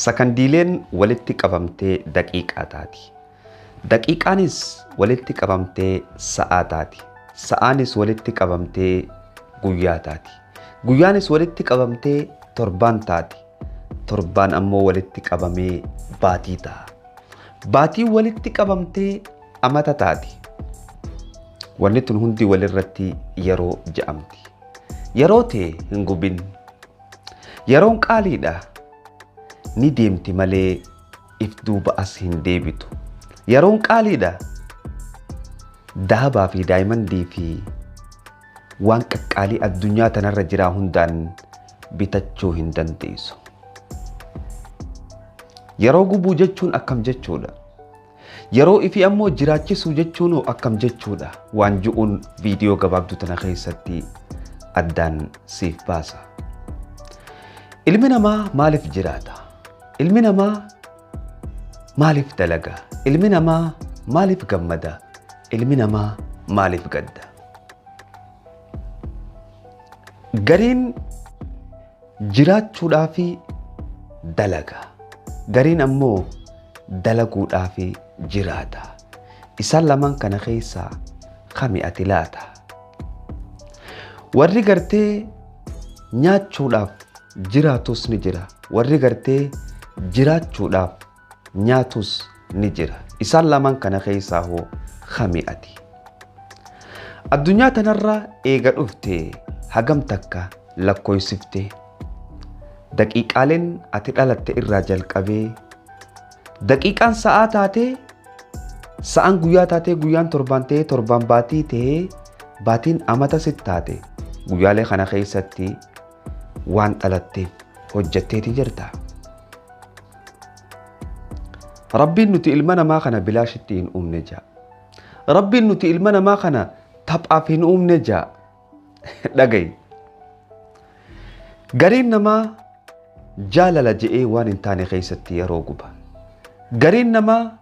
Sakandiileen walitti qabamtee daqiiqaa taati. Daqiiqaanis walitti qabamtee sa'aa taati. Sa'aanis walitti qabamtee guyyaa taati. Guyyaanis walitti qabamtee torbaan taati. Torbaan ammoo walitti qabamee baatii ta'a. Baatiin walitti qabamtee amata taati. Wanni tun hundi walirratti yeroo je'amti. Yeroo tee hin gubin. Yeroon qaaliidha. Ni deemti malee if duuba as hin deebitu. Yeroon qaaliidha. Dahabaa fi daayimandii fi waan qaqqaalii addunyaa tanarra jiraa hundaan bitachuu hin dandeessu. Yeroo gubuu jechuun akkam jechuudha? Yeroo ifii ammoo jiraachisuu jechuun akkam jechuudha? Waan ju'uun viidiyoo gabaabduu tana keessatti addaan siif baasa. Ilmi namaa maaliif jiraata? Ilmi namaa maaliif dalaga? Ilmi namaa maaliif gammada? Ilmi namaa maaliif gadda? Gariin jiraachuudhaaf dalaga. Gariin ammoo dalaguudhaaf jiraata. Isaan lamaan kana keessaa kami ati laata? Warri gartee nyaachuudhaaf jiraatus ni jira. Warri gartee jiraachuudhaaf nyaatus ni jira. Isaan lamaan kana keessaa hoo kami ati? Addunyaa tanarra eega dhufte hagam takka lakkoofsifte? Daqiiqaaleen ati dhalatte irraa jalqabee daqiiqaan sa'aa taatee, sa'aan guyyaa taatee, guyyaan torbaan ta'ee, torbaan baatii ta'ee, baatiin amata sit taate, guyyaalee kana keessatti waan dhalatteef hojjetteeti jirta. Rabbiin nuti ilma namaa kana bilaashitti hin uumne ja'a. Rabbiin nuti ilma namaa kana taphaaf hin uumne ja'a. Dhagayi. Gariin namaa jaalala je'ee waan hin taane keessatti yeroo guba. Gariin namaa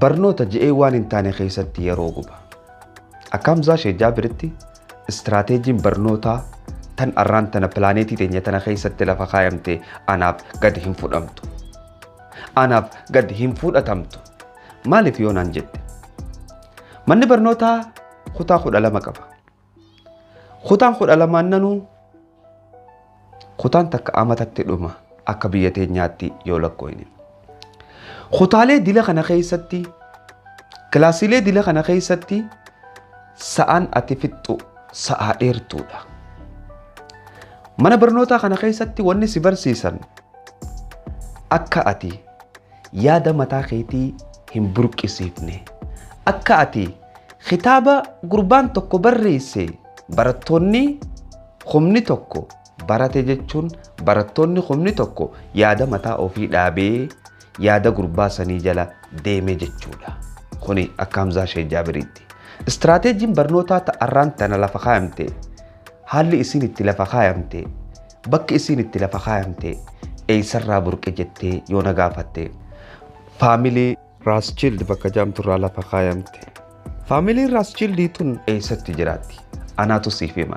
barnoota je'ee waan hin taane keessatti yeroo guba. Akka Hamzaa Sheek Jaabiritti istiraateejiin barnootaa tan arraan tana pilaaneetii teenya tana keessatti lafa kaayamte anaaf gadi hin fudhamtu. Anaaf gadi hin fudhatamtu. Maaliif yoo naan jette? Manni barnootaa kutaa 12 qaba. Kutaan 12 nanuu kutaan takka amatatti dhuma akka biyya teenyaatti yoo lakkoofne. Kutaalee dila kana keessatti, kilaasiilee dila kana keessatti sa'aan ati fixxu sa'aa dheertuudha. Mana barnootaa kana keessatti wanni si barsiisan akka ati yaada mataa keetii hin burqisiifne, akka ati kitaaba gurbaan tokko barreesse barattoonni humni tokko barate jechuun barattoonni humni tokko yaada mataa ofii dhaabee yaada gurbaa sanii jala deeme jechuudha. Kuni akka Hamzaa Sheek Jaabiriitti. Istiraateejiin barnootaa arraan tana lafa kaayamte, haalli isiin itti lafa kaayamte, bakki isiin itti lafa kaayamte eessarraa burqe jettee yoo na gaafatte, faamilii Rothschild bakka jaamturraa lafa kaayamte. Faamiliin Rothschildii tun eessatti jiraatti? Anaatu siif hima.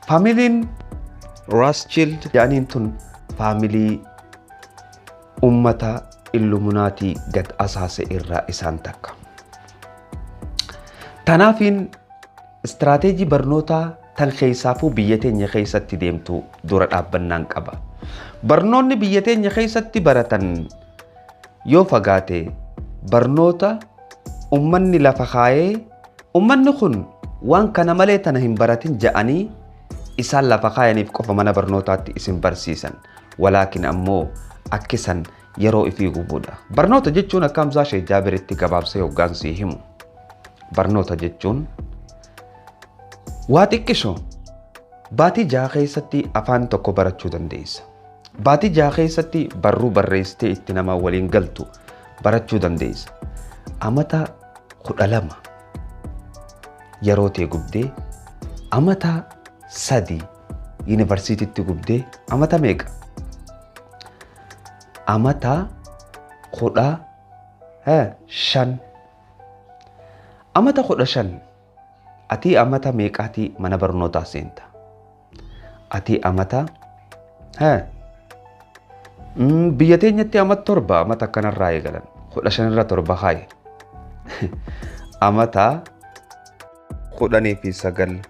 Faamiliin Rothschild jedhaniin tun faamilii ummata Illuminaatii gad asaase irraa isaan takka. Tanaafiin istiraateejii barnootaa tan keessaafuu biyya teenya keessatti deemtu dura dhaabbannaan qaba. Barnoonni biyya teenya keessatti baratan yoo fagaate barnoota ummanni lafa kaayee ummanni kun waan kana malee tana hin baratin ja'anii isaan lafa kaayaniif qofa mana barnootaatti isin barsiisan. Walaakin ammoo akkisan yeroo ifii gubuudha. Barnoota jechuun akka Hamzaa Sheek Jaabiritti gabaabsee hoggaansii himu. Barnoota jechuun waa xiqqisho baatii 6 keessatti afaan tokko barachuu dandeessa. Baatii 6 keessatti barruu barreessitee itti nama waliin galtu barachuu dandeessa. Amata 12 yeroo ta'e gubdee, amata 3 yuunivarsiitiitti gubdee, amata meeqa? Amata 15. Amata 15 ati amata meeqaatii mana barnootaa seenta? Ati amata Biyya teenyatti amata 7 amata akkanarraa eegalan. 15 irra 7 kaaye. Amata 19.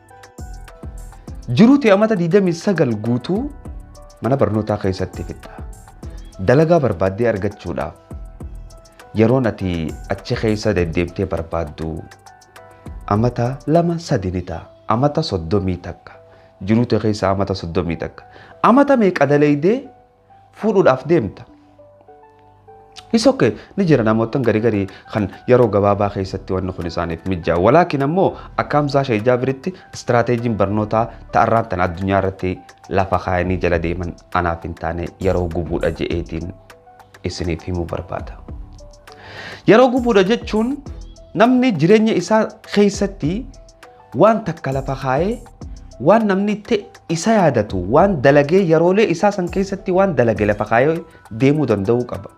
Jiruuti amata 29 guutuu mana barnootaa keessatti fixxa. Dalagaa barbaaddee argachuudhaaf yeroon ati achi keessa deddeemtee barbaaddu amata 2 3 ni ta'a. Amata 31. Jiruuti keessa amata 31. Amata meeqa dalaydee fuudhuudhaaf deemta. Is okay, ni jira namoota garii garii kan yeroo gabaabaa keessatti wanni kun isaaniif mijaa. Walaakin ammoo akka Hamzaa Sheekh Jaabiritti istiraateejiin barnootaa ta'arraan tan addunyaa irratti lafa kaayanii jala deeman anaaf hin taane yeroo gubuudha je'eetiin isiniif himuu barbaada. Yeroo gubuudha jechuun namni jireenya isaa keessatti waan takka lafa kaayee waan namni itti isa yaadatu waan dalagee yeroolee isaa san keessatti waan dalage lafa kaayee deemuu danda'uu qaba.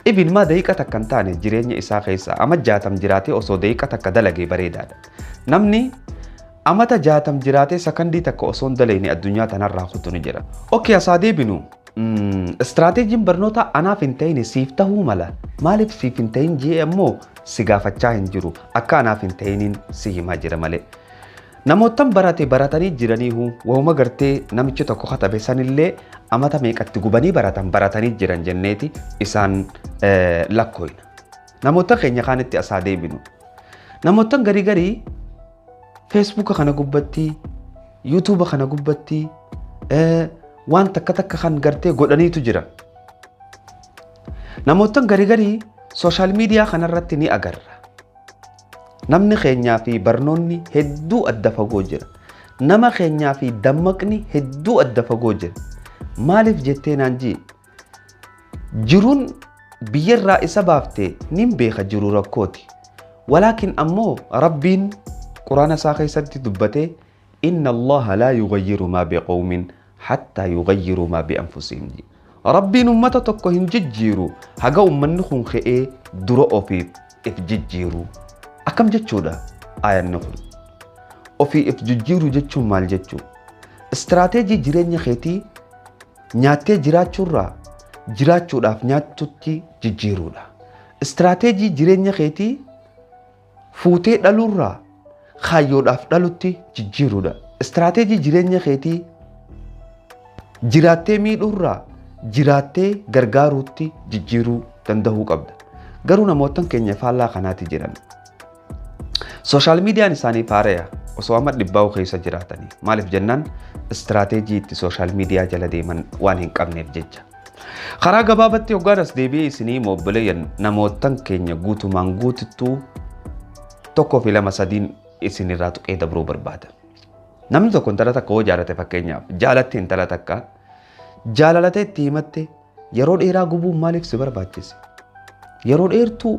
Ibin maa daqiiqa takka hin taane jireenya isaa keessa ama 60 jiraatee osoo daqiiqa takka dalagee bareedaadha. Namni amata 60 jiraatee sakandii takka osoo hin dalagne addunyaa tanarraa kutu ni jira. Okay, asaa deebinu. Istiraateejiin barnoota anaaf hin ta'in siif ta'uu mala. Maaliif siif hin ta'in jee ammoo si gaafachaa hin jiru. Akka anaaf hin ta'iniin si himaa jira malee. Namoottan barate baratanii jiraniihu wahuma gartee namichi tokko katabe sanillee amata meeqatti gubanii baratan baratanii jiran jenneeti isaan lakkooyna. Namoota keenya kaanitti asaa deebinu. Namoottan garii garii Feesbuuka kana gubbatti, Yuutuuba kana gubbatti waan takka takka kan gartee godhaniitu jira. Namoottan garii garii sooshaal miidiyaa kanarratti ni agarra. Namni keenyaa fi barnoonni hedduu adda fagoo jira. Nama keenyaa fi dammaqni hedduu adda fagoo jira. Maaliif jettee naan jii? Jiruun biyyarraa isa baaftee nin beeka jiruu rakkooti. Walaakin ammoo Rabbiin Quraana isaa keessatti dubbatee inna Allaha laa yughayyiru maa biqawmin hattaa yughayyiru maa bi'anfusihim. Rabbiin ummata tokko hin jijjiiru haga ummanni kun ka'ee dura ofiif if jijjiiru. Akkam jechuudha aayanni kun? Ofii if jijjiiru jechuun maal jechuu? Istiraateejii jireenya keetii nyaattee jiraachuurraa jiraachuudhaaf nyaattutti jijjiiruudha. Istiraateejii jireenya keetii fuutee dhaluurraa kaayyoodhaaf dhalutti jijjiiruudha. Istiraateejii jireenya keetii jiraattee miidhuurraa jiraattee gargaaruutti jijjiiruu danda'uu qabda. Garuu namoottan keenya faallaa kanaati jiran. Sooshaal miidiyaan isaanii faareya osoo amma dhibbaa'u keessa jiraatanii. Maaliif jennaan istiraateejii itti sooshaal miidiyaa jala deeman waan hin qabneef jecha. Karaa gabaabatti hoggaan as deebi'ee isinii himu obboleeyyan namoottan keenya guutumaan guututtuu 1 fi 2 3 isinirraa tuqee dabruu barbaada. Namni tokko intala takka hoo jaalate fakkeenyaaf jaalatti intala takka jaalalatee itti himatte yeroo dheeraa gubuun maaliif si barbaachise? Yeroo dheertuu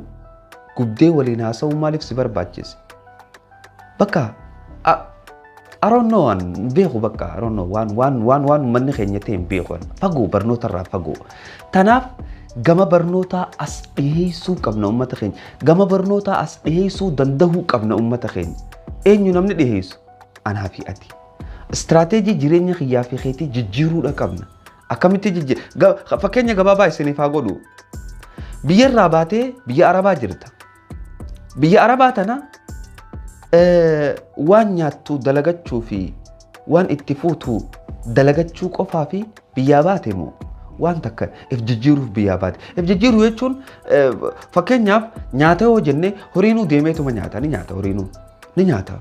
gubdee waliin haasa'uun maaliif si barbaachise? Bakka I don't know an beeku bakka I don't know waan waan waan waan uummanni keenya ta'e hin beeku fagoo barnoota irraa fagoo. Tanaaf gama barnootaa as dhiheessuu qabna uummata keenya. Gama barnootaa as dhiheessuu danda'uu qabna uummata keenya. Eenyu namni dhiheessu? Anaa fi ati. Istiraateejii jireenya kiyyaa fi keetii jijjiiruudha qabna. Akkamitti jijjiira? Fakkeenya gabaabaa isiniif haa godhu. Biyya irraa baatee biyya Arabaa jirta. Biyya Arabaa tana waan nyaattu dalagachuu fi waan itti fuutu dalagachuu qofaa fi biyyaa baate moo waan takka if jijjiiruuf biyyaa baate. If jijjiiruu jechuun fakkeenyaaf nyaata yoo jenne horiinuu deemeetuma nyaata ni nyaata horiinuu ni nyaata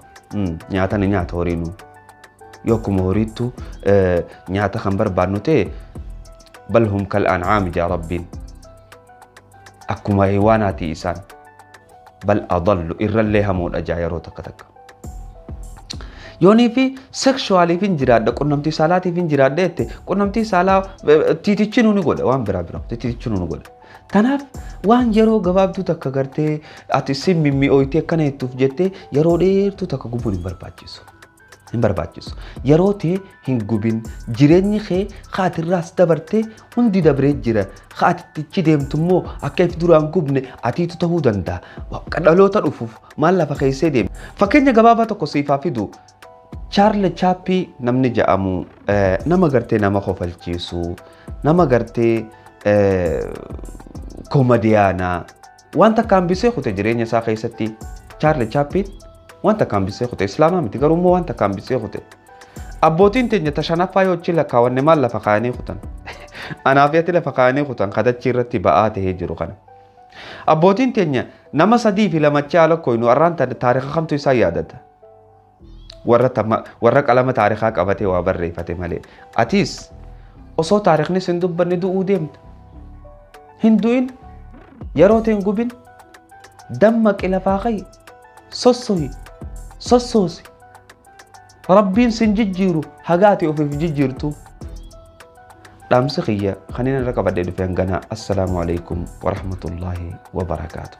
nyaata ni nyaata horiinuu. Yoo akkuma horiittu nyaata kan barbaadnu ta'e balhum kal an'aami jaa Rabbiin. Akkuma heewaanaati isaan. Bal adallu irrallee hamoodha jaa yeroo takka takka. Yoonii fi sekshuwaaliif hin jiraadha qunnamtii saalaatiif hin jiraadha jette qunnamtii saalaa tiitichi nu ni godha waan biraa biraa tiitichi nu ni godha. Tanaaf waan yeroo gabaabduu takka gartee ati si mimmi'ooytee akkana jettuuf jettee yeroo dheertuu takka gubuun hin barbaachisu. Hin barbaachisu. Yeroo tee hin gubin. Jireenyi kee kaatirraas dabartee hundi dabree jira. Kaatittichi deemtu immoo akka if duraan gubne atiitu ta'uu danda'a. Dhaloota dhufuuf maal lafa keessee deema. Fakkeenya gabaabaa tokko siif haa fidu. Chaarli Chaappii namni ja'amu nama gartee nama kofalchiisu, nama gartee koomediyaanaa waan takka hambisee kute jireenya isaa keessatti. Chaarli Chaappiin waan takka hambisee kute, islaamaa miti, garuu immoo waan takka hambisee kute. Abbootiin teenya ta shanaffaa yoo achi lakkaawwanne maal lafa kaa'anii kutan? Anaaf ati lafa kaa'anii kutan kadachii irratti ba'aa tahee jiru kana. Abbootiin teenya nama 3 fi 2 lakkoofnu har'aan taarika kamtu isaan yaadata? Warra qalama taarikaa qabatee waa barreeffate malee. Atis osoo taarikni sin dubbanne du'uu deemta. Hin du'in, yeroo ta'e hin gubin, dammaqi, lafaa ka'i, sossohi, sossoosi. Rabbiin sin jijjiiru haga ati ofiif jijjiirtu. Dhaamsi kiyya kan inni irra qabadhee dhufe hangana. Assalaamu alaikum warahmatullaahi wabarakaatu.